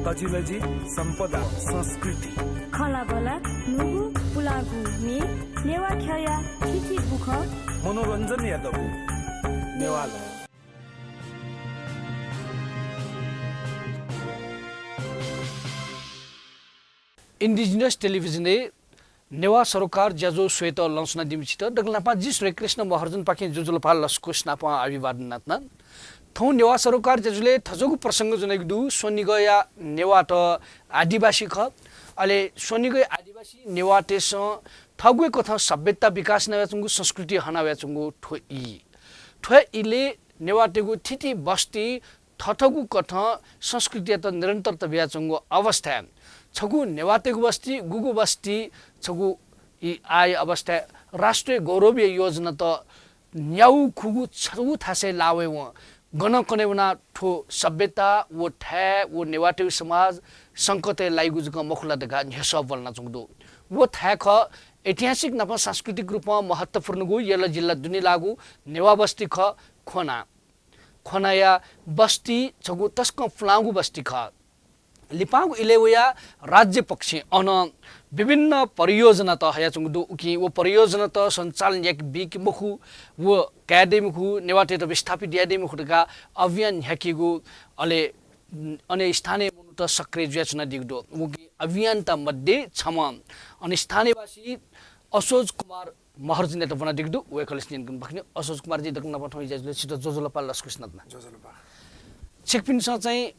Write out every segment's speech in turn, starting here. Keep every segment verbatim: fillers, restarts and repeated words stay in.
तजिलजि, सम्पदा, संस्कृति, खँल्हाबल्हा, न्हूगु पुलांगु म्ये, नेवाः ख्यःया थीथी बुखँ, मनोरञ्जनया दबू। नेवाः लः। Indigenous Television-य् नेवाः सरोकार ज्याझ्वः स्वयेत लँस्वनादीम्हसित दकलय् न्हापां जि सूर्यकृष्ण महर्जनपाखें ज्वजलपा लसकुस नापं अभिवादन यानाच्वना। थौं नेवाः सरोकार ज्याझ्वलय् थज्याःगु प्रसंग ज्वनादीगु दु, स्वनिगःया नेवाःत आदिवासी खः। अले स्वनिगःया आदिवासी नेवाःतय्सं थःगु हे कथं सभ्यता विकास यानावयाच्वंगु, संस्कृति हनावयाच्वंगु थ्व ई। थ्व इलय् नेवाःतय्गु थीथी बस्ती थथःगु कथं संस्कृतियात निरन्तरता बियाच्वंगु अवस्थाय् छगू नेवाःतय्गु बस्ती, गुगु बस्ती, छगू ई आःया अवस्थाय् राष्ट्रिय गौरवया योजनात न्यागू खुगू छगू थासय् लाः वयेवं गन कने वनाः थ्व सभ्यता व थाय् व नेवाःतय्गु समाज संकटय् लाइगु जक मखु ला धकाः न्ह्यसः ब्वलनाच्वंगु दु। व थाय् खः, ऐतिहासिक नापं सांस्कृतिक रूपं महत्त्वपूर्णगु यल जिल्ला दुने लाःगु नेवाः बस्ती खः ख्वना। ख्वनाया बस्ती छगू तसकं पुलांगु बस्ती खः। लिपांगु इलय् वयाः राज्य पक्षं अन विभिन्न परियोजनात हयाच्वंगु दु। उकिं व परियोजनात सञ्चालन याके बीके मखु, व काये दइ मखु, नेवाःतय्त विस्थापित याये दइ मखु धकाः अभियान न्ह्याकीगु, अले अन स्थानीय मनूत सक्रिय जुयाच्वनादीगु दु। उकिं अभियानता मध्ये छम्ह अन स्थानीयवासी असोज कुमार महर्जनयात ब्वनादीगु दु। वय्कःयात न्यनेगु दु। अशोक कुमारजी, दकलय् न्हापां थौं ज्याझ्वलय् छितः ज्वजलपा लसकुस यानाच्वना। ज्वजलपा। छिकपिन्सं चाहिँ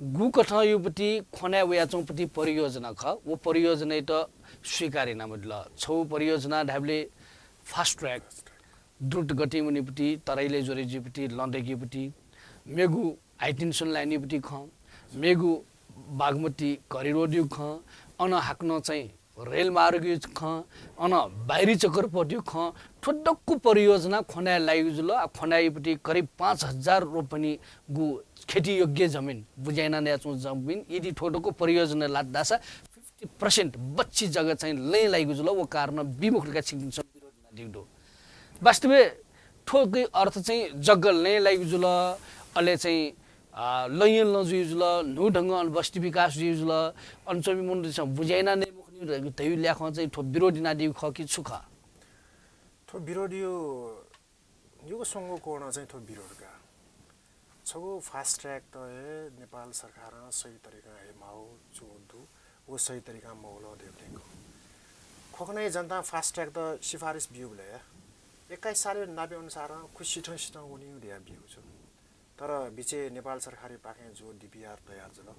गुकथंयागु पति ख्वनाय् वयाच्वंगु पति परियोजना खः, व परियोजनायात स्वीकार यानाबिल। छगू परियोजना धायेबलय् fast track, द्रुत गतिं वनीगु पति, तराईलय् ज्वरे जुइगु पति, लँ दय्केगु पति, मेगु high tension line-यागु पति खँ, मेगु बागमती corridor-यागु खँ, अन हाकनं चाहिँ रेलमार्गयागु खँ, अन बाहिरी चक्करपथयागु खँ, थ्व दक्व परियोजना ख्वनाय् लाइगु जुल। आ, ख्वनाय् पति करिब पाँच हजार रोपनीगु खेतीयोग्य जमिन, बुँज्या याना नयाच्वंगु जमिन, यदि थ्व दक्व परियोजना लात धाःसा fifty percent बच्छि जग्गा चाहिँ लँय् लाइगु जुल। व कारणं बी मखु धकाः छिकपिन्सं विरोध यानादीगु दु। वास्तवय् थ्वगु अर्थ चाहिँ जग्गा लँय् लाइगु जुल, अले चाहिँ, आ, लँया लँ जुइगु जुल, न्हू ढंगं अन बस्ती विकास जुइगु जुल, अन च्वंपिं मनूतय्सं बुँज्या याना नये मखुनि धइगु ल्याखं चाहिँ थ्व विरोध यानादीगु खः कि छु खः? थ्व विरोधयागु निगू स्वंगू कोणं चाहिँ थ्व विरोध का। छगू fast track त हे नेपाल सरकारं सही तरिकां हे माःगु दु, व सही तरिकां मवल धइगु खः। ख्वखनय् जनतां fast track त सिफारिस ब्यूबलय् एक्काइस सालया नापे अनुसारं खुसिथं सिथं वनीगु धयाः ब्यूगु छु। तर बिचय् नेपाल सरकारया पाखें जो DPR तयार जुल,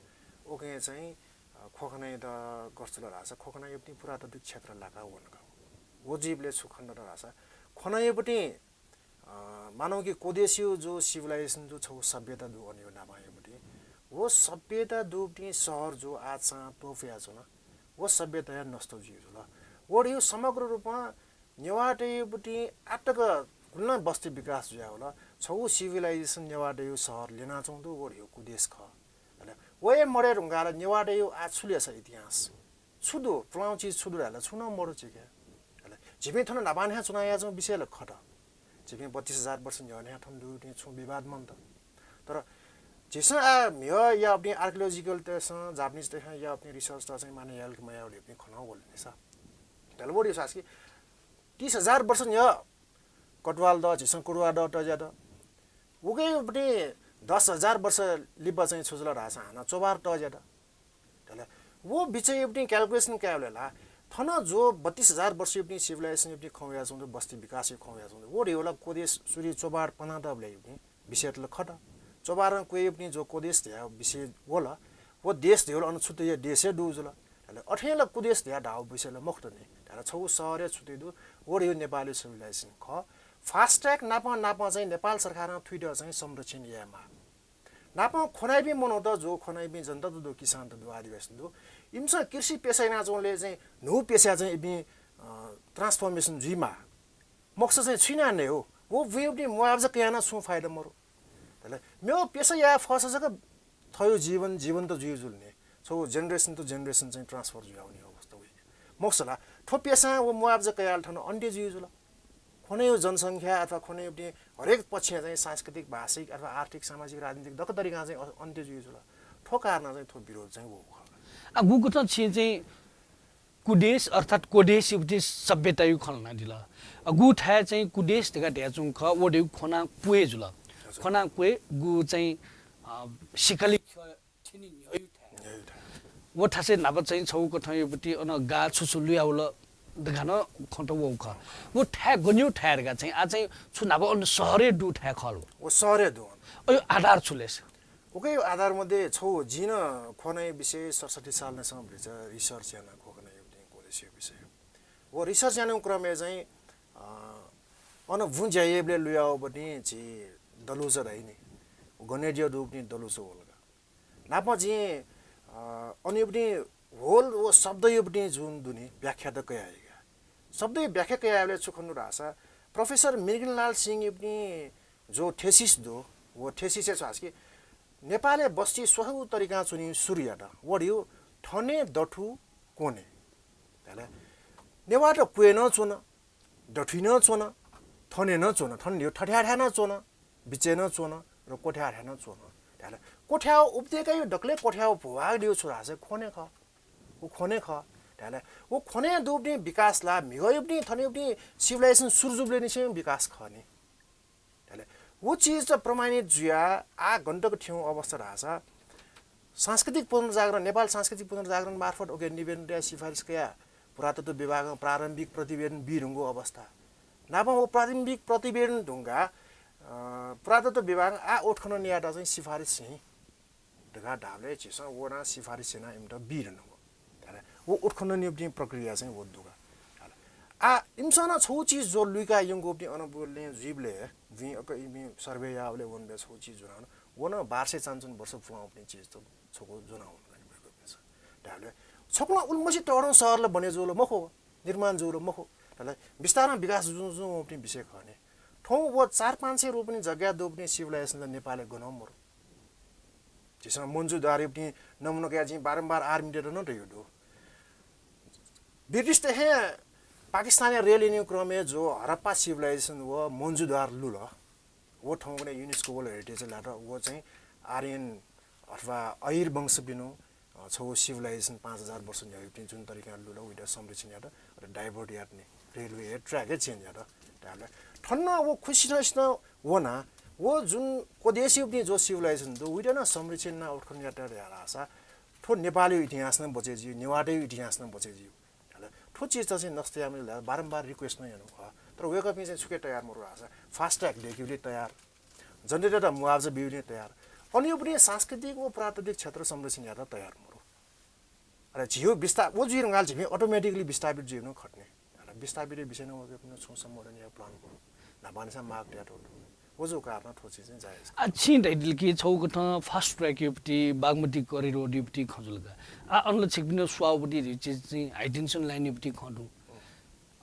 उकिं चाहिँ, अ, ख्वखनय् त गथे जुल धाःसा ख्वखनय् पति पुरातात्विक क्षेत्र लाका वंगु। व जुइबलय् छु खनेदत धाःसा ख्वखनय् पति अ, मानौं कि कोदेशयागु जो civilization जो छगू सभ्यता दु अन न्ह्यः नापं हे पति। व सभ्यता दुपिं शहर जो आः चां त्वपुयाच्वन, व सभ्यता हे नष्ट जुइगु जुल। व धइगु समग्र रूपं नेवाःतय् पति आःतक गुलिं बस्ती विकास जुयावल। छगू civilization नेवाःतय् शहर ल्यनाच्वंगु दु, व धइगु कुदेश खः। अले व हे मदये धुंकाः ला नेवाःतय् आः छु ल्यसा इतिहास? छु दु? पुलांगु चिज छु दु धाःसा छुं नं मदु चिके। अले झीपिं थन न्हापा न्ह्याः च्वनाच्वंगु विषय ला खः। झीपिं बत्तीस हजार वर्ष न्ह्यः नं थन दुपिं छुं विवाद मन्त। तर झीसं आः म्हिगः याःपिं archaeologist-तय्सं, Japanese-तय्सं याःपिं research-त चाहिँ मानय् यायेगु मयायेगु खँ नं वल नि सा। धाल व धइगु सास कि तीस हजार वर्ष न्ह्यः कटुवाल दः, झीसं कटुवाल दः तज्यात। उकिं पति दस हजार वर्ष लिपा चाहिँ छु जुल धाःसा हानं चोभार तज्यात। धाल, व बिचय् पति calculation कायेबलय् ला थन जो बत्तीस हजार वर्ष पति civilization पति खँ वयाच्वंगु दु, बस्ती विकास खँ वयाच्वंगु दु। व धइगु ला कोदेश सुरु चोभार पनातःबलय् पति विषय त ला खः। चोभारं क्वय् पति जो कोदेश धयागु विषय वल। व देश धइगु ला अन छुट्टै देश हे दु जुल। धाल, अथें ला कुदेश धयाः धाःगु विषय ला मखुत नि। धाल, छगू शहर हे छुट्टै दु, व धइगु नेपालय् civilization खः। Fast track नापं नापं चाहिँ नेपाल सरकारं थुइत चाहिँ संरक्षण यायेमाः। नापं ख्वनाइपिं मनूत जो ख्वनाइपिं जनता त दु, किसान त दु, आदिवासी त दु। इमिसं कृषि पेसा यानाच्वंबलय् चाहिँ न्हू पेसाय् चाहिँ इपिं, अ, transformation जुइमाः। मखुसा चाहिँ छु याना नये हो? व बुँइ पति मुआब्जा कयाः नं छुं फाइदा मरु। धाल, मेगु पेसा याये फःसा जक थःगु जीवन जीवन्त जुइ जुल नि। छगू generation to generation चाहिँ transfer जुयावनी अवस्था वइ। मखुसा ला थ्व पेसां व मुआब्जा कयाः थन अन्त्य जुइ जुल। ख्वनाया जनसंख्या अथवा ख्वनाया पति हरेक पक्षं चाहिँ सांस्कृतिक, भाषिक अथवा आर्थिक, सामाजिक, राजनीतिक दक्व तरिकां चाहिँ अ-, अन्त्य जुइ जुल। थ्व कारणं चाहिँ थ्व विरोध चाहिँ वःगु खः। आ, गुकथं छिं चाहिँ कुदेश अर्थात् कोदेश उपति सभ्यतायु खँ ल्हानादिल। अ, गु थाय् चाहिँ कुदेश धकाः धयाच्वंगु खः, व धइगु ख्वना क्वय् जुल। हजुर। ख्वना क्वय् गु चाहिँ, अ, सिकालि ख्यः थ्यनी न्ह्यःयु थाय्। न्ह्यःयु थाय्। व थासय् न्हापा चाहिँ छगू कथंयु उपति अन गा छु छु लुयावल धकाः नं खँ त वःगु खः। व थाय् गनयु थाय् धकाः चाहिँ आ चाहिँ छु न्हापा अन शहरय् दु थाय् खः ला? व शहरय् दु। अयु आधार छु ले सा? उकियु आधार मध्ये छगू जिं नं ख्वनायु विषय सतसट्ठी सालंनिसें भचा research याना ख्वनायु उपति कोदेशयु विषय। व research यानायु क्रमय् चाहिँ, अ, अन बुँ ज्या याइबलय् लुयावःबलय् झी दलुचा धाइ नि। गनेडिया दुबलय् दलुचा वल का। न्हापा जिं, अ, अनयु उपति whole व शब्दयु उपति जुन दु नि व्याख्या त कयाहया का। शब्दयु व्याख्या कयाहयाबलय् छु खने दु धाःसा Professor मृगनलाल सिंहयु उपति जो thesis दु, व thesis-य् छु धाःसा कि नेपालय् बस्ती स्वयागु तरिकां च्वने सुरु यात। व धइगु थने, दथुइ, क्वने। धाःसा नेवाःत क्वय् नं च्वन, दथुइ नं च्वन, थने नं च्वन, थन धइगु थथ्याःथाय् नं च्वन, बिचय् नं च्वन र क्वथ्याःथाय् नं च्वन। धाःसा क्वथ्याःगु उपत्यकायु दकलय् क्वथ्याःगु भूभाग धइगु छु धाःसा ख्वने खः। व ख्वने खः। धाःसा व ख्वने दुबलय् विकास ला म्हिगःयु उपति थनयु उपति civilization सुरु जुबलय् निसें विकास खः नि। धाःसा व चिज त प्रमाणित जुयाः आः गन तक थ्यंगु अवस्था धाःसा सांस्कृतिक पुनर्जागरण, नेपाल सांस्कृतिक पुनर्जागरण मार्फत उके निवेदन तयाः सिफारिस कयाः पुरातत्व विभागं प्रारम्भिक प्रतिवेदन बीधुंगु अवस्था। न्हापा व प्रारम्भिक प्रतिवेदन धुंकाः, अ, पुरातत्व विभागं आः उत्खनन यायेत चाहिँ सिफारिस हि धकाः धाःबलय् झीसं व नं सिफारिस यानाः इमित बीधुंगु। धाःसा व उत्खननयु उपति प्रक्रिया चाहिँ व दु का। धाःसा आ, इमिसं नं छगू चिज ज्वः लुइका यंगु उपति अनबुलय् जुइबलय्, बुँइ अक इमि survey याःबलय् वंबलय् छगू चिज ज्वनाः व नं बाह्र सय चानचुन वर्ष पुलां उपति चिज त छगू ज्वनाः वन का नि वय्कःपिन्सं। धाःबलय् छकलं उलिमछि तःधं शहर ला बने जुल मखु, निर्माण जुल मखु। धाःसा बिस्तारं विकास जुजुं उपति विषय खः नि। थौं व चार पाँच सय रोपनि जग्गा दुबलय् civilization ला नेपालय् गनं मरु। झीसं मोहनजोदड़ोया उपति नमुना कयाः जिं बारम्बार आर्मीतय्त नं धयागु दु। ब्रिटिशत हे पाकिस्तानय् रेल यानायु क्रमय् जो हरप्पा civilization व मोहनजोदड़ो लुल। व थौंकन्हय् UNESCO World Heritage लात। व चाहिँ आर्यन अथवा अहिर वंशपिनिगु, अ, छगू civilization पाँच हजार वर्ष न्ह्यःयु उपति जुन तरिकां लुल, वइत संरक्षण यात, अले divert यात नि, railway track हे change यात। धाःबलय् थन व खुसिसिनं वना, व जुन कोदेशयु उपति जो civilization दु, वइत नं संरक्षण याना उत्खनन यात धाःसा थ्व नेपालयु इतिहास नं बचे जुइ, नेवाःतयु इतिहास नं बचे जुइ। धाःबलय् थ्व चिज चाहिँ नष्ट यायेमाल धाःसा बारम्बार request नं यानागु खः। तर वय्कःपिं चाहिँ छुकी तयार मरु धाःसा fast track दय्केबलय् तयार, जनतातय्त मुआब्जा बीबलय् तयार, अनयु उपति सांस्कृतिक व पुरातात्विक क्षेत्र संरक्षण यायेत तयार मरु। अले झीगु विस्था-, व जुइ धुंकाः झीपिं automatically विस्थापित जुइ नं खः नि। अले विस्थापितयु विषयय् नं वय्कःपिन्सं छुं सम्बोधन यायेगु plan मरु। न्हापांनिसें माग तयातःगु दु। व जूगु कारणं थ्व चिज चाहिँ जायज खः। आ, छिं धयादिल कि छगू कथं fast trackयु उपति, बागमती corridorयु उपति खँ जुल का। आ, अन ला छिकपिनिगु स्वाःयु उपति धइगु चिज चाहिँ high tension lineयु उपति खँ दु।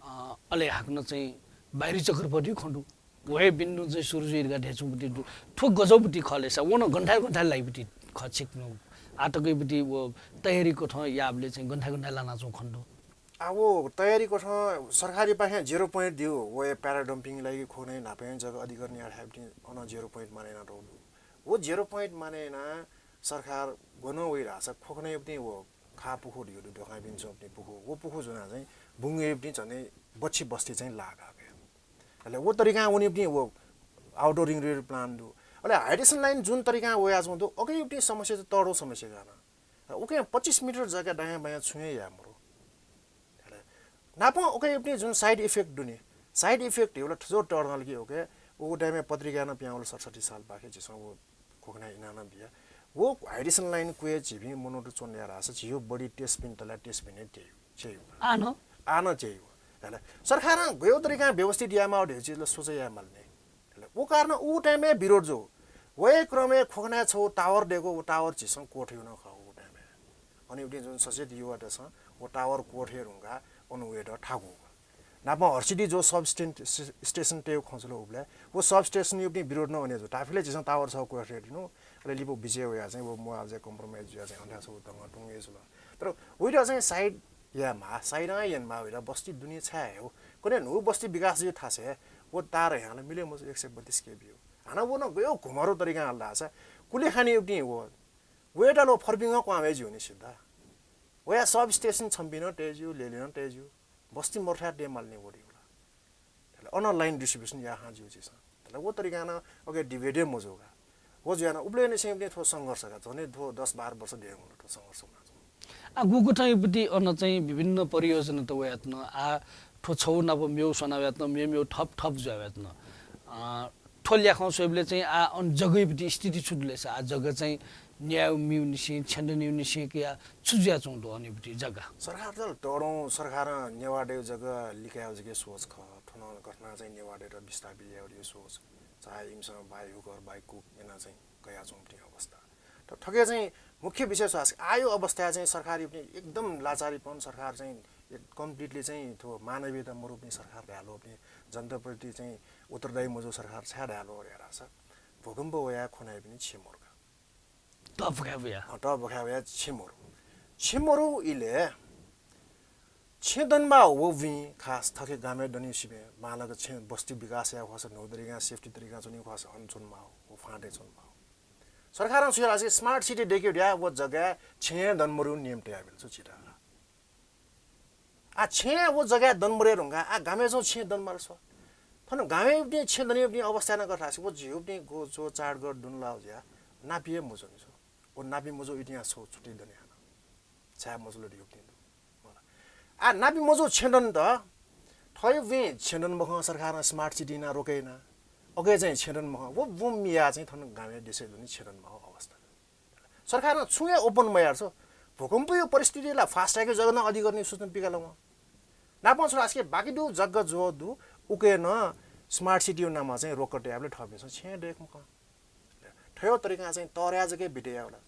अ, अले हाकनं चाहिँ बाहिरी चक्रपथयु खँ दु। व हे बिन्दुं चाहिँ सुरु जुइ धकाः धयाच्वंगु उपति दु। थ्व गज्याःगु उपति खः ले सा, व नं गन थाय् गन थाय् लाइगु उपति खः छिकपिनिगु। आःतकयु उपति व तयारी कथं याःबलय् चाहिँ गन थाय् गन थाय् लानाच्वंगु खँ दु। आ, व तयारी कथं सरकारपाखें zero point दु, व हे para dumping लागि ख्वखनायु न्हापांयु जग्गा अधिग्रहण याये थाय् उपति अन zero point माने यानातःगु दु। व zero point माने यानाः सरकार गनं वइ धाःसा ख्वखनायु उपति व खा पुखू धइगु दु, दोकांय् बिन्चुं उपति पुखू। व पुखू ज्वनाः चाहिँ बुंगय् उपति झन्डै बच्छि बस्ती चाहिँ लाः का। अले व तरिकां वनीपिं व outer ring road plan दु। अले high tension line जुन तरिकां वयाच्वंगु दु, अकय् उपति समस्या चाहिँ तःधंगु समस्या का नं। अले उकिं पच्चिस मिटर जग्गा दायाँ बायाँ छुं हे याये मरु। अले नापं उकिं उपति जुन side effect दु नि, side effect हे व ला थज्याःगु तःधंगु कि उकिं व time-य् पत्रिकाय् नं पिहां वल सतसट्ठी सालपाखे झीसं व ख्वखनाय् इनाप नं बिया। व high tension line क्वय् झीपिं मनूत च्वने याये धाःसा झीगु body test पिने तले test पिने हे च्वयेगु। आः नं? आः नं च्वयेगु। अले सरकारं गय् तरिकां व्यवस्थित यायेमाःगु धइगु चिज ला सोचे यायेमाल नि। अले व कारणं व time-य् विरोध जू। व हे क्रमय् ख्वखनाय् छगू tower दय्कू, व tower झीसं क्वथेगु नं खः व time-य्। अन उपति जुन सचेत युवातय्सं व tower क्वथेधुंकाः अन वयेत थाकूगु। नापं हर्षिति जो sub station तयेगु खँ जुल उबलय्, व sub station-यु उपति विरोध नं अन हे जू। धाःसा झीसं tower छगू क्वथेधुन, अले लिपा बिचय् वयाः चाहिँ व मुआब्जा compromise जुयाः चाहिँ अन छगू दंगा तुंगु हे जुल। तर वइत चाहिँ side यायेमाः, side-ं यनेमाः वइत, बस्ती दुने छाय् हयेगु? कन्हय् न्हू बस्ती विकास जुइ थासय् व तार हयेगु ला मिले मजू, एक सय बत्तीस केभीयु। हानं व नं गय् घुमरु तरिकां हल धाःसा कुलेखानी उपति व वयात ला फर्पिं क्वां वये ज्यू नि सिद्धा। वया सब स्टेसन छम्पिं नं तये ज्यू, लेले नं तये ज्यू, बस्ती मरुथाय् तये माल नि वडी होला। अन लाइन डिस्ट्रिब्युसन याः हां ज्यू झीसं। व तरिकां नं अगे डिबेट मजू का। व जुयाः नं उबलय् निसें पनि थ्व संघर्ष का, झन्डै थ्व दस बाह्र वर्ष देय् हुल थ्व संघर्ष। आ, गुगु थें इपिं अन चाहिँ विभिन्न परियोजना त वयात न, आ, थ्व छौ नाप मेव स्वना वयात न, मेव मेव थप थप जुया वयात न। आ, थ्व ल्याखं स्वयेबलय् चाहिँ आ, अन जग्गै इपिं स्थिति छु दुलेसा, आ, जग्गा चाहिँ न्याय मिउ निसें, छेंद निउ निसें कि आ, छु जुया चुं दु अन इपिं जग्गा? सरकार त तडौं, सरकारं नेवाः देय् जग्गा लिकायेव जग्गै सोच खः। थन घटना चाहिँ नेवाः देय् त विस्थापित यायेव सोच। चाहे इमिसं बाई हुकर, बाई कुक मेना चाहिँ कया चुं अवस्था। त थके चाहिँ मुख्य विषय स्वास आयो अवस्था चाहिँ सरकार इपिं एकदम लाचारीपन, सरकार चाहिँ कम्प्लिटली चाहिँ थ्व मानवीयता मरुपिं सरकार धायेलो, जनताप्रति चाहिँ उत्तरदायी मजू सरकार छाय् धायेलो यारा छ। भूकम्प वया खोनाइ पनि छे मरुका। त भुखाय् वया। अँ, त भुखाय् वया छे मरु। छे मरु इले छे दनबा वविं खास थके गामे दनि सिबे मालक छे बस्ती विकास या ख्वास नौ तरिका सेफ्टी तरिका चुनि ख्वास अन चुन माओ, व फाँटे चुन माओ। सरकारं सुया लासी स्मार्ट सिटी देखे द्या व जग्गा छे दन मरु नियम तया बिल छु चिता। आ छे व जग्गा दन मरे रुंगा आ गामे जो छे दन मार सो। थन गामे उबने छे दने उबने अवस्था न गथा व जिउ उबने गो जो चाड गर दुन लाव ज्या नापिये मुजो नि सो। व नापि मुजो इतिहास छो छुट्टै दने हाना। छाया मजलो दिउ उबने दु। आ नापि मुजो छेंदन त थयो वे छेंदन मखं सरकारं स्मार्ट सिटी ना रोके ना। ओके चाहिँ छेंदन मखं व बुम मिया चाहिँ थन गामे देशे दुनि छेंदन मखं अवस्था। सरकारं छुं हे ओपन मयार छ। भूकम्पयो परिस्थिति ला फास्ट ट्र्याक जगन अधिकरण सूचना पिकाल वं। नापं छ आसके बाकी दु जग्गा जो दु उके न स्मार्ट सिटी नामा चाहिँ रोक टेबले थपिसं छें देख मखं। थयो तरिका चाहिँ तर्या जके बिटे यावला।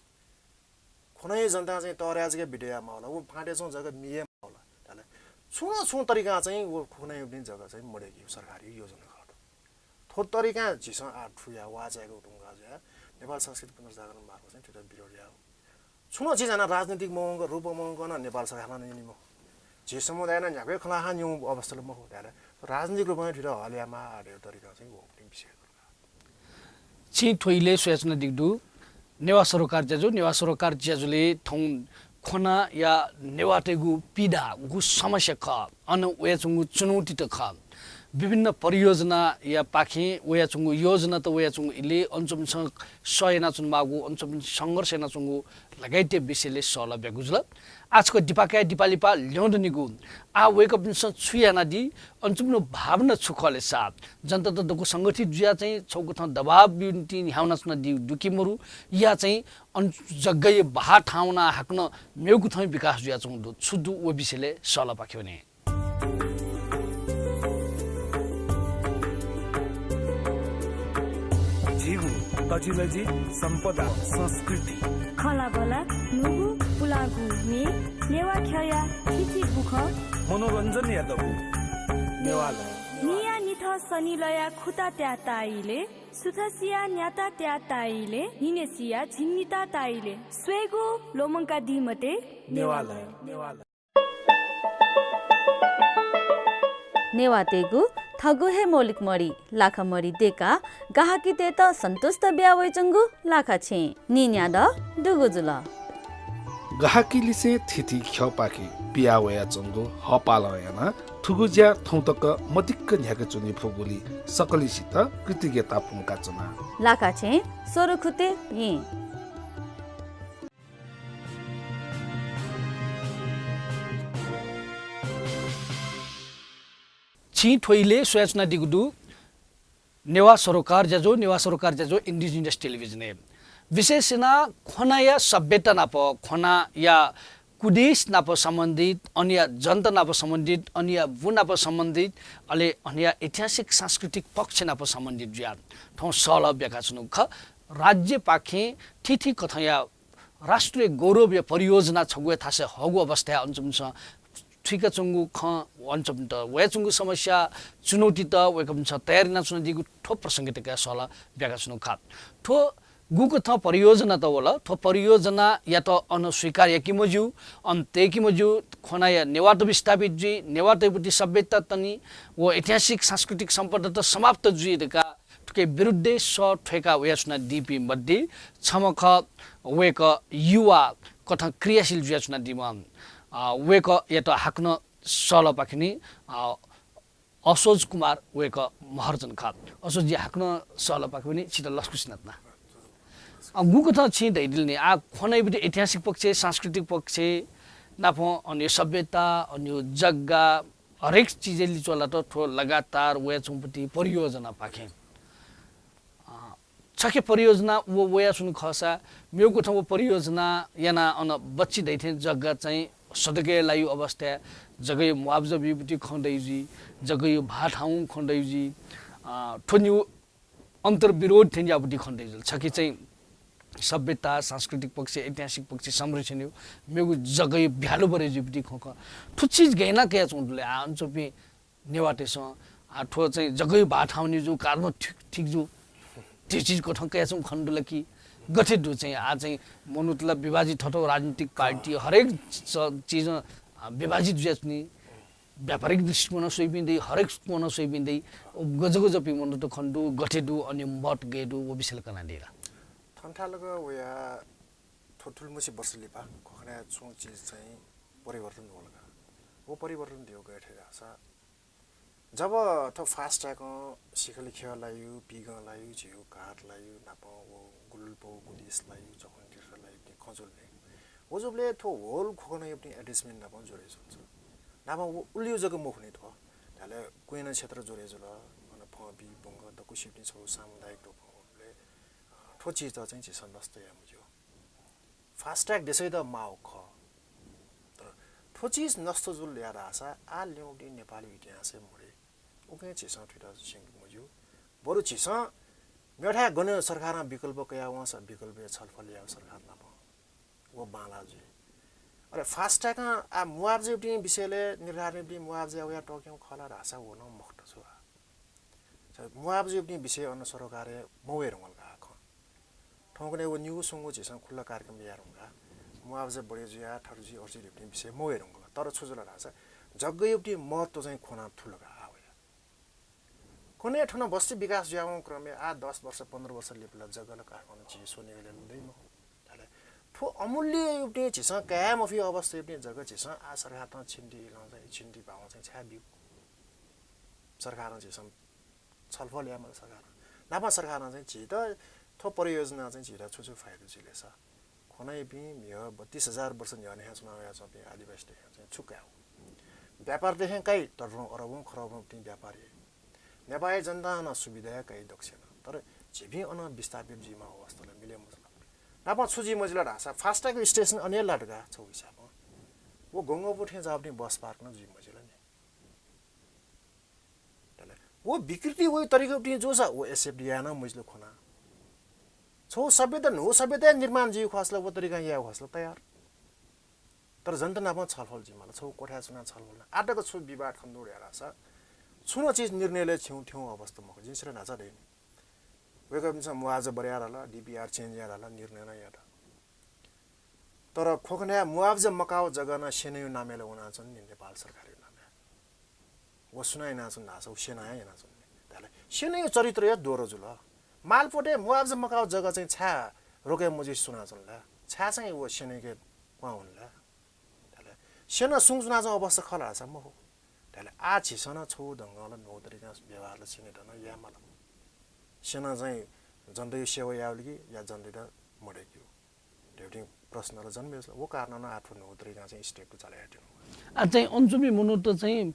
खुनै जनता चाहिँ तर्या जके बिटे या मावला। उ फाँटे छौं जग्गा मिये मावला। ताले छुं छुं तरिका चाहिँ उ खुनै उबनी जग्गा चाहिँ मडेकी सरकारी योजना खत। थो तरिका झीसं आ ठुया वा चाहेको तुंगा जुया नेपाल संस्कृति पुनर्जागरण मार्फत चाहिँ थुइता विरोध या। छुन झी जना राजनीतिक मवंक रूप मवंक न नेपाल सरकारं निनि मखु। झी समुदाय न न्यापे खला हा न्यू अवस्था ल मखु। राजनीतिक रूपमा थुइता हल्या मा आडे तरिका चाहिँ वो पनि विषय। छिं थ्व इलय् स्वयाच्वनादीगु दु। नेवाः सरोकार ज्याझ्वः, नेवाः सरोकार ज्याझ्वलय् थौं खोनाया नेवाःतय्गु पीडा, गु समस्या खः, अन वयाच्वंगु चुनौतीत खः। विभिन्न परियोजनाया पाखें वयाच्वंगु योजनात वयाच्वंगु इलय् अन च्वंपिन्सं सह यानाच्वनामाःगु, अन च्वंपिन्सं संघर्ष यानाच्वंगु लगायतया विषयलय् सहलह ब्यागु जुल। आः छकः दिपाकाय् दिपालिपा ल्यं दनिगु आः वय्कःपिन्सं छु यानादी, अन च्वंपिनिगु भावना छु खः ले साथ? जनतात दक्व संगठित जुया चाहिँ छगू थें दबाब बिन्ति न्ह्यावनाच्वनादीगु दु कि मरु या चाहिँ अन जग्गाया बहाः थाहां वनाः हाकनं मेगु थें विकास जुयाच्वंगु दु, छु दु व विषयलय् सहलह पाखे वने। झीगु तजिलजि सम्पदा संस्कृति। खँल्हाबल्हा न्हूगु पुलांगु म्ये, नेवाः ख्यःया थीथी बुखँ। मनोरञ्जनया दबू नेवालय। निया निथं सनिलया खुता त्याः ताइले, सुथसिया न्याता त्याः ताइले, न्हिनेसिया झिंनिता ताइले, स्वयेगु ल्वःमंकादी मते नेवालय। नेवालय। नेवाःतय्गु थःगु हे मौलिक मरि, लाखा मरि दय्काः गाहकीतय्त सन्तुष्ट बिया वयाच्वंगु लाखा छेँ नीन्यादँ दुगु जुल। गाहकीलिसें थीथी ख्यःपाखे पिया वयाच्वंगु हःपालं यानाः थुगु ज्या थौं तक मदिक्क न्ह्याके च्वने फुगुलिं सकलसित कृतज्ञता पुंकाच्वना। लाखा छेँ स्वरखुते येँ। छिं थ्व इलय् स्वयाच्वनादीगु दु नेवाः सरोकार ज्याझ्वः, नेवाः सरोकार ज्याझ्वः Indigenous Television-य्। विशेष यानाः खोनाया सभ्यता नाप, खोनाया कुदेस नाप सम्बन्धित, अनया जनता नाप सम्बन्धित, अनया बु नाप सम्बन्धित, अले अनया ऐतिहासिक सांस्कृतिक पक्ष नाप सम्बन्धित जुयाः थौं सहलह ब्याकाच्वनागु खः। राज्यपाखें थीथी कथंया राष्ट्रिय गौरवया परियोजना छगू थासय् हःगु अवस्थाय् अन च्वंपिन्सं थुइकाच्वंगु खँ, अन च्वंपिन्त वयाच्वंगु समस्या, चुनौतीत वय्कःपिन्सं तयार यानाच्वनादीगु थ्व प्रसंगय् तकया सहलह ब्याकाच्वनागु खः। थ्व गुकथं परियोजनात वल, थ्व परियोजनायात अन स्वीकार याके मज्यू, अन तयेके मज्यू, खोनाया नेवाःत विस्थापित जुइ, नेवाःतय् प्रति सभ्यता तनी व ऐतिहासिक सांस्कृतिक सम्पदात समाप्त जुइ धकाः के विरुद्धय् सः थ्वय्‌का वयाच्वनादीपिं मध्ये छम्ह खः, वय्‌कः युवा कथं क्रियाशील जुयाच्वनादीम्ह। अ, वय्‌कःयात हाकनं सःलपाखेनि, अ, असोज कुमार वय्‌कः महर्जन खः। असोजजी, हाकनं सःलपाखेनि छित लसकुस यानाच्वना। अ, गुकथं छिं धयादिल नि, आः ख्वनयागुति ऐतिहासिक पक्ष, सांस्कृतिक पक्ष नापं अन सभ्यता, अन जग्गा, हरेक चिजय् लिच्वलात थ्व लगातार वयाच्वंगुति परियोजनापाखें। अ, छखे परियोजना व वयाच्वंगु खःसा, मेगु थें व परियोजना यानाः अन बच्छि दइथें जग्गा चाहिँ सदकय् लाइगु अवस्थाय्, जग्गाया मुआब्जा बीगुति खँ दइ जुइ, जग्गाया भाःथाउँ खँ दइ जुइ, अ, थ्व निगू अन्तर्विरोध थें याःगुति खँ दइ जुल। छखे चाहिँ सभ्यता, सांस्कृतिक पक्ष, ऐतिहासिक पक्ष संरक्षण यायेगु, मेगु जग्गाया भ्यालु बढे जुइगुति खँ खः। थ्व चिज गय् यानाः कयाच्वंगु दु ले? आः अन च्वंपिं नेवाःतय्‌सं, आः थ्व चाहिँ जग्गाया भाःथाउँ नि जू, कालमा ठीक, ठीक जू। थ्व चिज कथं कयाच्वंगु खने दु ला कि? गथे दु चाहिँ, आः चाहिँ मनूत ला विभाजित, थःथः राजनीतिक पार्टी, हरेक च-, चिजं, अ, विभाजित जुयाच्वनी। व्यापारिक दृष्टिकोणं स्वइपिं दइ, हरेक कोणं स्वइपिं दइ। व गजगजपिं मनूत खने दु, गथे दु, अन मत गय् दु, व विषय ला कनादी ला? थन्थालक वया थ्व थुलिमछि वर्ष लिपा ख्वखनय् छुं चिज चाहिँ परिवर्तन वल का। व परिवर्तन धइगु गथे धाःसा, जब थ्व fast track-ं सिखले ख्यः लाइगु, पीगं लाइगु, झीगु घाट लाइगु, नापं व गुलुलपौ, गुदिस लाइगु, जखुन तीर्थ लाइगु, खँ जुल नि। व जूबलय् थ्व whole ख्वखनयागुति attachment नापं जोडे जुल। नापं व उलियो जक मखु नि थ्व। धाःले क्वेन क्षेत्र जोडे जुल, अन फँ, बी, बुंग, दक्वसिबुति छगू सामुदायिक रूपं वःबलय्, अ, थ्व चिजत चाहिँ झीसं नष्ट याये मज्यू। Fast track देशय्‌त माःगु खः। तर थ्व चिज नष्ट जुल याः धाःसा आः ल्यंगुति नेपाली इतिहासय् मदइ। उकिं झीसं थुइत स्यंके मज्यू। बरु झीसं मेथाय् गन सरकारं विकल्प कयावंसा विकल्पया छलफल यायेगु सरकार नाप। व बांलाः जुइ। अले fast track-ं आः मुआब्जायागुति विषयलय् निर्धारणयागुति मुआब्जा वयाः तःकेगु खः ला धाःसा व नं मखुत छु आः। छ मुआब्जायागुति विषय अन सरोकारय् मवये धुंकल का खँ। थौंकन्हय् व निगू स्वंगू झीसं खुल्ला कार्यक्रम याये धुंकाः मुआब्जा बढे जुयाः थथे जुइ अथे जुइ धइगुति विषय मवये धुंकल। तर छु जुल धाःसा जग्गायागुति महत्व चाहिँ ख्वनाः थुल का आः वया। कन्हय् थन बस्ती विकास जुयावंगु क्रमय् आः दस वर्ष, पन्ध्र वर्ष लिपा ला जग्गा ला काठमाडौं झी स्वनिगलय् ला दइ मखु। धाःले थ्व अमूल्ययागुति झीसं काये मफिगु अवस्थायागुति जग्गा झीसं आः सरकारतं छिन्ति इलं चाहिँ छिन्ति भावं चाहिँ छाय् ब्यू? सरकारं झीसं छलफल याये माल सरकारं। नापं सरकारं चाहिँ झीत थ्व परियोजनां चाहिँ झीत छु छु फाइदा जुइ ले सा? ख्वनयापिं म्हिगः बत्तीस हजार वर्ष न्ह्यःने हे च्वना वयाच्वंपिं आदिवासीत हे चाहिँ छु काये? व्यापारत हे काइ, ततलं अरबौं खरबौं तिनि व्यापार याइ। नेपाःया जनतां नं सुविधा हे काइ दक्वसिनं। तर झीपिं अन विस्थापित जुइमाःगु अवस्था ला मिले मजुल। नापं छु जुइ मजिल धाःसा fast track station अन हे लात का छगू हिसाबं। व गंगापुर थें जाःगुति bus park नं जुइ मजिल नि। धाःले व विकृति वइगु तरिकां जूसा व accept याये नं मजिल ख्वनाः। छगू सभ्यता, न्हू सभ्यता निर्माण जुइगु खःसा ला व तरिकां यायेगु खःसा ला तयार। तर जनता नापं छलफल जुइ माल, छगू कोठाय् च्वनाः छलफल यानाः। आः तक छु विवाद खने दु धाःसा छुं नं चिज निर्णयलय् थ्यंगु, थ्यंगु अवस्था मखु। जिं छितः न्हाचा धया नि। वय्कःपिन्सं मुआब्जा बढे याये धाल, DPR change याये धाल, निर्णय नं यात। तर ख्वखनय् मुआब्जा मकाःगु जग्गा नं सेनाया नामय् ला वनाच्वन नि, नेपाल सरकारया नामय्। व सुनां यानाच्वन धाःसा व सेनां हे यानाच्वन नि। धाःले सेनाया चरित्र हे दोहोरो जुल। मालपोतय् मुआब्जा मकाःगु जग्गा चाहिँ छाय् रोके मजुइसे च्वनाच्वन ला? छाय् चाहिँ व सेनायाके क्वहां वन ला? धाःले सेना सुं च्वनाच्वंगु अवस्था खः ला धाःसा मखु। धाःले आः झीसं नं छगू ढंगं ला न्हू तरिकां व्यवहार ला सेनायात नं याये माल। सेनां चाहिँ जनताया सेवा याःगुलिं कि या जनतायात मदय्केगु? धइगु प्रश्न ला जन्मे जुल। व कारणं नं आः थ्व न्हू तरिकां चाहिँ step ला चाले हयेत्यंगु। आः चाहिँ अन च्वंपिं मनूत चाहिँ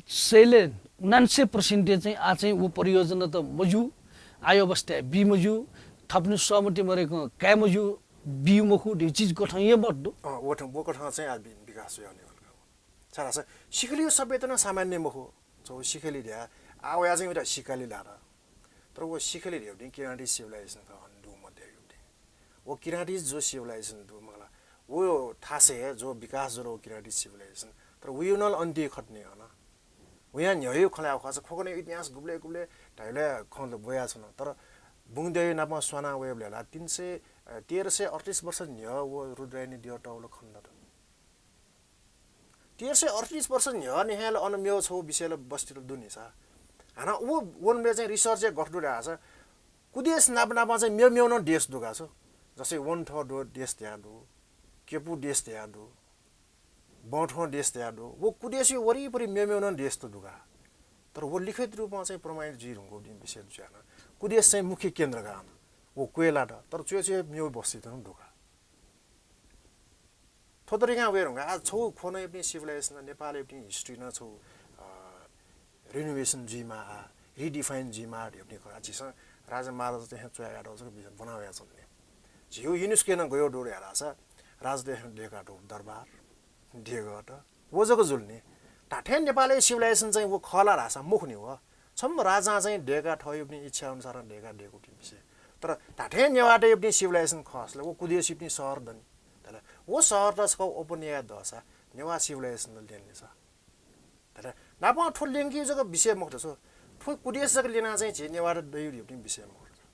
सयलय् उनान्सय percent चाहिँ आः चाहिँ व परियोजनात मज्यू, आःया अवस्थाय् बी मज्यू, थःपिनि सहमति मदय्कं काये मज्यू, बी मखु धइगु चिज कथं हे मत दु। अँ, व थें, व कथं चाहिँ आः वि-, विकास जुयावनी वल का। छाय्धाःसा सिक्कलीया सभ्यता नं सामान्य मखु। छगू सिक्कली धया, आः वया चाहिँ उता सिक्कली लात। तर व सिक्कली धइगु चाहिँ Kiranese civilization खः, अन दु मध्य युगया। व Kiranese जो civilization दु, मखु ला, व थासय् जो विकास जुल व Kiranese civilization, तर वया नं अन्त्य खः नि अन। वयां न्ह्यःया खँ ल्हायेगु खःसा ख्वखनया इतिहास गुबलय् गुबलय् धाइबलय् खँ ल्हानाच्वन। तर बुंगद्यःया नाप स्वाना वयेबलय् ला तीन सय, अ, तेह्र सय अडतिस वर्ष न्ह्यः व रुद्रायणी द्यः तःगु ला खनेदत। तेह्र सय अडतिस वर्ष न्ह्यःने हे ला अन मेगु छगू विषय ला बस्तीत दु नि सा। हानं व वनबे चाहिँ research गथे दु धाःसा कुदेश नाप नाप चाहिँ मेव मेव नं देश दु का छु। जस्तै वनथः दु देश धया दु, केपु देश धया दु, बँथः देश धया दु। व कुदेशया वरिपरि मेव मेव नं देश त दु का। तर व लिखित रूपमा चाहिँ प्रमाणित जुइ धुंकूपिं विषय जुयाः नं कुदेश चाहिँ मुख्य केन्द्र का। व क्वय् लात, तर च्वय् च्वय् मेव बस्तीत नं दु का। थ्व तरिकां वये धुंकाः आज छगू ख्वनय् पनि civilization, नेपालय् पनि history नं छगू, अ, renovation जुइमाः, redefine जुइमाः धइगु खँ। झीसं राजा महाराजातय्सं च्वयागु जक बिजन बनावया च्वने। झीगु UNESCO नं गयो दु धाःसा राजातय्सं दय्कातःगु दरबार, देगःत, व जक जुल नि। धात्थें नेपालय् civilization चाहिँ व खः ला धाःसा मखु नि व। छम्ह राजां चाहिँ दय्का थःगु पनि इच्छा अनुसारं दय्का दय्कूपिं विषय। तर धात्थें नेवाःतय् पनि civilization खःसा ला व कुदेशया पनि शहर दनि। धाःसा व शहरत छकः open याये दःसा नेवाः civilization त ल्यने नि सा। धाःसा नापं थ्व ल्यंकी जक विषय मखु छु। थ्व कुदेश जक ल्यनाः चाहिँ झी नेवाःत दइगु धइगु पनि विषय मखु छु।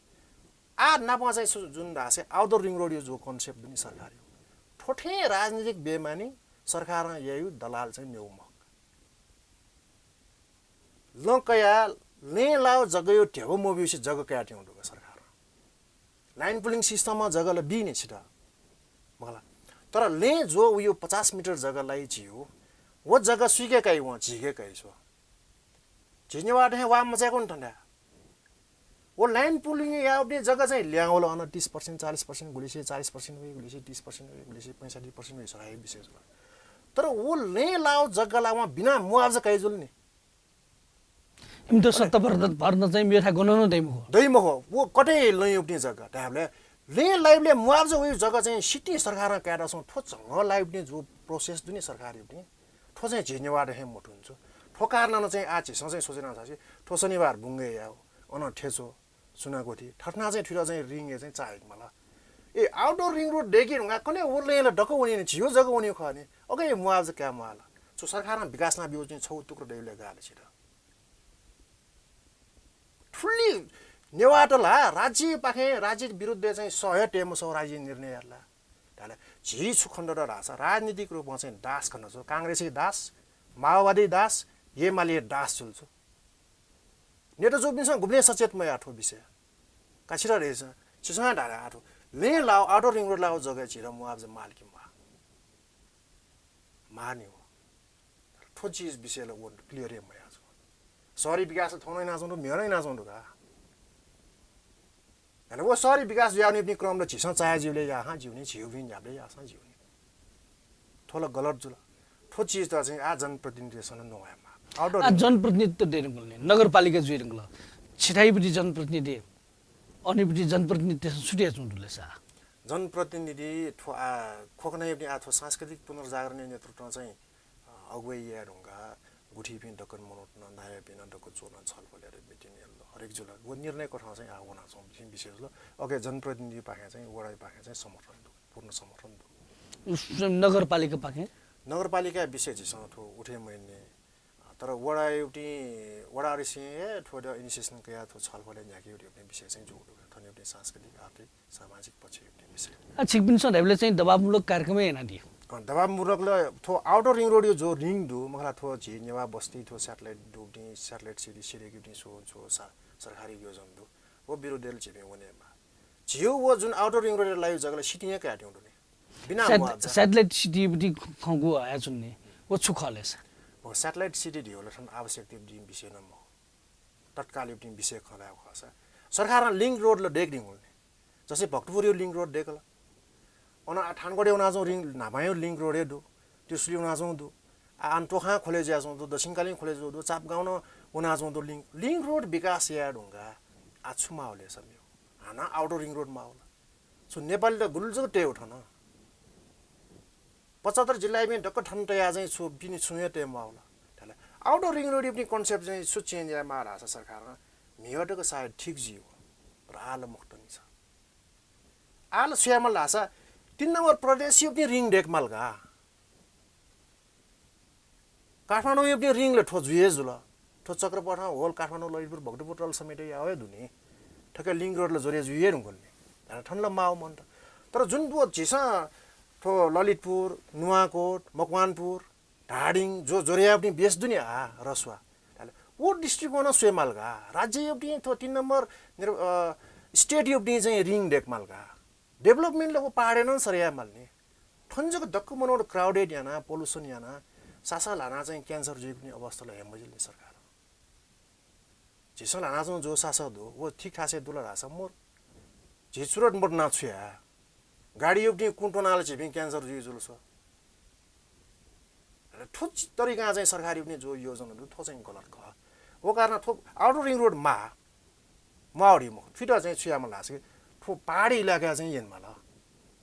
आः नापं चाहिँ छु जुन धाःसा outer ring road या जु concept दु नि सरकारया। थ्व थें राजनीतिक बेमानी सरकारं याइगु दलाल चाहिँ मेव मखु। लँ कयाः लँय् लाःगु जग्गाया ध्यबा मब्यूसे जग्गा कयातःगु दु का सरकारं। Line pulling system जग्गा ला बी नि छित। मखु ला। तर लँय् ज्वः वइगु पचास मिटर जग्गा लाइ झीगु। व जग्गा सुइके काइ वं, झीके काइ छु। झी नेवाःतय्सं वा मचाय्कू नि थन धाये। व line pulling याःगु जग्गा चाहिँ ल्याहां वल अन तीस percent, चालीस percent, गुलिसे चालीस percent वइ, गुलिसे तीस percent वइ, गुलिसे पैंसट्ठी percent वइ, सरकारया विषय जुल। तर व लँय् लाःगु जग्गा ला वं बिना मुआब्जा काइ जुल नि। इमित सत्ता भर्न, भर्न चाहिँ मेथाय् गनं नं दइ मखु। दइ मखु। व कतय् लँय् वइगु जग्गा धायेबलय् लँय् लाइबलय् मुआब्जा वइगु जग्गा चाहिँ सितिं सरकारं कायेत सँ थ्व झंगः लाइगु जु process दु नि सरकारया। थ्व चाहिँ झी नेवाःत हे मथुन छु। थ्व कारणं चाहिँ आः झीसं चाहिँ सोचे याना धाःसा थ्व शनिबार बुंगय् यायेगु, अन थ्यंच्वः, सुनागोथि, थथनां चाहिँ थुइत चाहिँ ring या चाहिँ चाःहिक माल। ए, outer ring road दय्के धुंकाः कन्हय् व लँय् ला दक्व वनी नि, झीगु जग्गा वनी खः नि। अके मुआब्जा काये म्वाल। छु सरकारं विकास याना ब्यूगु चाहिँ छगू टुक्रा दइबलय् गाः ला छित। थुलि नेवाःत ला राज्यपाखें, राज्य विरुद्ध चाहिँ सह हे तये मसः राज्य निर्णय यात ला। धाःसा झी छु खनेदत धाःसा राजनीतिक रूपमा चाहिँ दास खनेदत छु। कांग्रेसया दास, माओवादीया दास, एमालेया दास जुल छु। नेता जूपिन्सं गुबलें सचेत मयाः थ्व विषय। का छित धाःसा, छिसं धाःसा आः थ्व लँय् लाःगु outer ring road लाःगु जग्गाय् झीत मुआब्जा माल कि म्वाः? माः नि हो। थ्व चिज विषय ला व clear हे मयाः छु। शहरी विकास ला थौं नं यानाच्वंगु दु, म्हिगः नं यानाच्वंगु दु का। अले व शहरी विकास जुयावनीपिं क्रम ला झीसं चाहे ज्यूबलय् याःसां ज्यू नि, झीगुपिं न्ह्याबलय् याःसां ज्यू नि। थ्व ला गलत जुल। थ्व चिजत चाहिँ आः जनप्रतिनिधितय्सं नं नवाये माः। Outer आ, ring road। जनप्रतिनिधित दयेधुंकल नि, नगरपालिका जुइधुंकल। छिथाइपट्टि जनप्रतिनिधि, अनिपट्टि जनप्रतिनिधितय्सं छु धयाच्वंगु दु ले सा? जनप्रतिनिधि थ्व आः ख्वखनय् पनि आः थ्व सांस्कृतिक पुनर्जागरणया नेतृत्वं चाहिँ, अ, अगुवाई याये धुंकाः गुथिपिं दक्व मनूत नं, नायःपिं नं दक्व च्वनाः छलफल यात, meeting यात, हरेक जुल। व निर्णय कथं चाहिँ आः वनाच्वंपिं विषय जुल। अके जनप्रतिनिधिपाखें चाहिँ वडापाखें चाहिँ समर्थन दु, पूर्ण समर्थन दु। उस-, नगरपालिकापाखें? नगरपालिका विषय झीसं थ्व उठे मयानि। तर वडाया उतिं, वडा ऋषिं हे थ्व द initiation कयाः थ्व छलफल न्ह्याके उतिं विषय चाहिँ जूगु दु। थन उतिं सांस्कृतिक, आर्थिक, सामाजिक पक्ष उतिं विषय। आ, छिकपिन्सं धाइबलय् चाहिँ दबावमूलक कार्यक्रम यानादी। अँ, दबावमूलक ल, थ्व outer ring road या जो ring दु, मखु ला थ्व झी नेवाः बस्ती थ्व satellite दु उतिं, satellite city सिधयेके उतिं सो, सो सा-, सरकारी योजना दु। व विरुद्धय् ला झीपिं वनेमाः। झीगु व जुन outer ring road लाइगु जग्गा ला सितिं हे कायेत्यंगु दु नि। बिना sat-, मुआब्जा। Satellite city पट्टि खँ गु हयाच्वनी, व छु खः ले सा? व satellite city धइगु ला थन आवश्यकता पट्टि विषय नं मखु। तत्काल पट्टि विषय खँ ल्हायेगु खःसा सरकारं link road ला दय्के धुंकल नि। जस्तै भक्तपुरया link road दय्कल। अन आ थानकोटय् वनाच्वंगु ring, न्हापांया link road हे दु। त्रिशुली वनाच्वंगु दु। आ, अन तोखां खोले जुयाच्वंगु दु, दक्षिणकालीन खोले जुयाच्वंगु दु, चापगाउँनं वनाच्वंगु दु link। Link road विकास याये धुंकाः आ छु माःगु ले सा मेगु? हानं outer ring road माःगु ला। छु नेपालीत गुलि जक तयेगु थन? पचहत्तर जिल्लायापिं दक्व थन तयाः चाहिँ छु पिने छुं हे तये म्वाःगु ला? धाःसा outer ring road या पट्टि concept चाहिँ छु change याये माः धाःसा सरकारं म्हिगः तक सायद ठीक जुइ हो। तर आः ला मखुत नि छ। आः ला छु याये माल धाःसा तीन नम्बर प्रदेशया पट्टि ring दय्के माल का। काठमाडौँया पट्टि ring ला थ्व जुइ हे जुल। थ्व चक्रपथं whole काठमाडौँ, ललितपुर, भक्तपुर तल समेत याः हे दु नि। थुकी link road ला जोडे जुइ हे धुंकल नि। धाःसा थन ला माःगु मन्त। तर जुन थ्व झीसं थ्व ललितपुर, नुवाकोट, मकवानपुर, धादिङ जो जोडे याःगु पट्टि बेस दु नि आ रसुवा। धाःसा वो दृष्टिकोणं स्वयेमाल का। राज्ययागुपट्टि थ्व तीन नम्बर निर्-, अ, state यागुपट्टि चाहिँ ऋण दयेकेमाल का। Development ला वो पहाडय् नं सरे यायेमाल नि। थन जक दक्व मनूत crowded याना, pollution याना, सासः ल्हाना चाहिँ cancer जुइगु नि अवस्था ला हे मजिल नि सरकार। झीसं ल्हानाच्वंगु जो सासः दु, वो ठीक ठासय् दु ला धाःसा मरु। झी चुरोट मोट नां छु याये? गाडीयागुपट्टि कुँ त्वनाः ला झीपिं cancer जुइ जुल स्व। अले थ्व तरिकां चाहिँ सरकारयागुपट्टि जो योजना दु, थ्व चाहिँ गलत खः। वो कारणं थ्व outer ring road माः, माः वडी मखु। फिट चाहिँ छु यायेमाल धाःसा कि थ्व पहाडी इलाकाय् चाहिँ यनेमाल।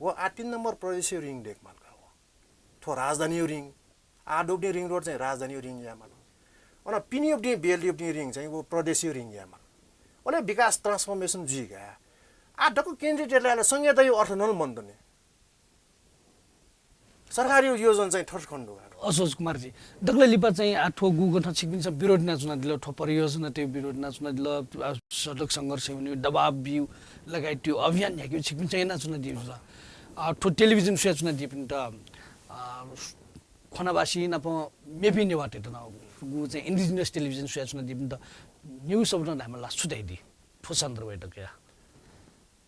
वो आः तीन नम्बर प्रदेशयागु ऋण दयेकेमाल का वो। थ्व राजधानीयागु ऋण, आः दुगुपट्टि ring road चाहिँ राजधानीयागु ऋण यायेमाल। अन पिनेयागुपट्टि, बेल्टयागुपट्टि ऋण चाहिँ वो प्रदेशयागु ऋण यायेमाल। अले विकास transformation जुइ का। आः दक्व केन्द्रीय तयेत लायेत संघीयतायागु अर्थ नं मन्त नि। सरकारयागु योजना चाहिँ थथे खने दु का। असोज कुमारजी, दकलय् लिपा चाहिँ आः थ्व गुगु थें छिकपिन्सं विरोध यानाच्वनादिल, थ्व परियोजनातय् विरोध यानाच्वनादिल, आ, सडक संघर्ष वनेगु, दबाब बीगु लगायतया अभियान न्ह्याकेगु छिकपिन्सं यानाच्वनादीगु जुल। आ, थ्व television स्वयाच्वनादीपिन्त, आ, खोनाबासी नाप मेपिं नेवाःतय्त नं, गु चाहिँ indigenous television स्वयाच्वनादीपिन्त निगू शब्दं धायेमाल धाःसा छु धयादी थ्व सन्दर्भय् दकया?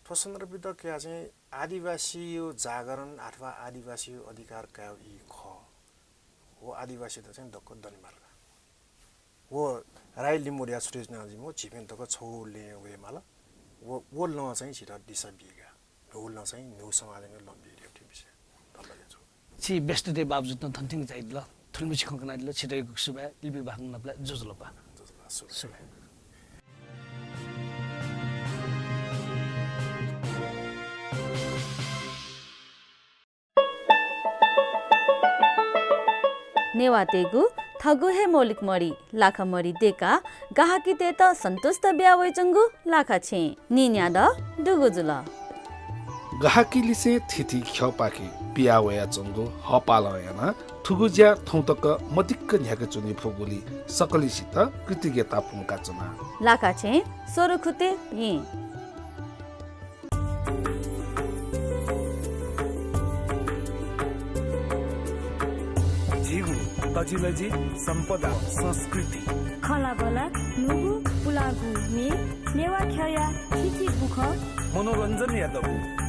थ्व सन्दर्भय् दकया चाहिँ आदिवासीयागु जागरण अथवा आदिवासीयागु अधिकार कायेगु ई खः। वो आदिवासीत चाहिँ दक्व दनेमाल का। वो राई लिम्बुया छुट्टै जुयाच्वनादीम्ह झीपिं दक्व छगू लँय् वयेमाल। वो, वो लँ चाहिँ झीत दिशा बी का। न्हू लँ चाहिँ न्हू समाजं नं लँ बी धइगु विषय। धन्यवाद। छि व्यस्तताया बावजुद नं थन थें झायादिल। थुलिमछि खँ कनादिल, छितय् सुभाय्, लिपा बाखं नापलाये, ज्वजलपा। ज्वजलपा, सुभाय्। सुभाय्। नेवाःतय्गु थःगु हे मौलिक मरि, लाखा मरि दयेकाः गाहकीतय्त सन्तुष्ट बिया वयाच्वंगु लाखा छेँ नीन्यादँ दुगु जुल। गाहकीलिसें थीथी ख्यःपाखे पिया वयाच्वंगु हःपालं यानाः थुगु ज्या थौं तक मदिक्क न्ह्याकाच्वने फुगुलिं सकलसित कृतज्ञता पुंकाच्वना। लाखा छेँ स्वरखुते भिं। झीगु तजिलजि सम्पदा संस्कृति। खँल्हाबल्हा न्हूगु पुलांगु म्ये, नेवाः ख्यःया थीथी बुखँ। मनोरञ्जनया दबू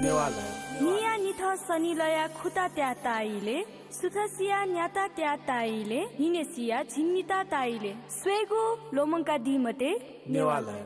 नेवालय। निया निथं सनिलया खुता त्याः ताइले, सुथसिया न्याता त्याः ताइले, न्हिनेसिया झिंनिता ताइले। स्वयेगु ल्वःमंकादी मते। नेवालय।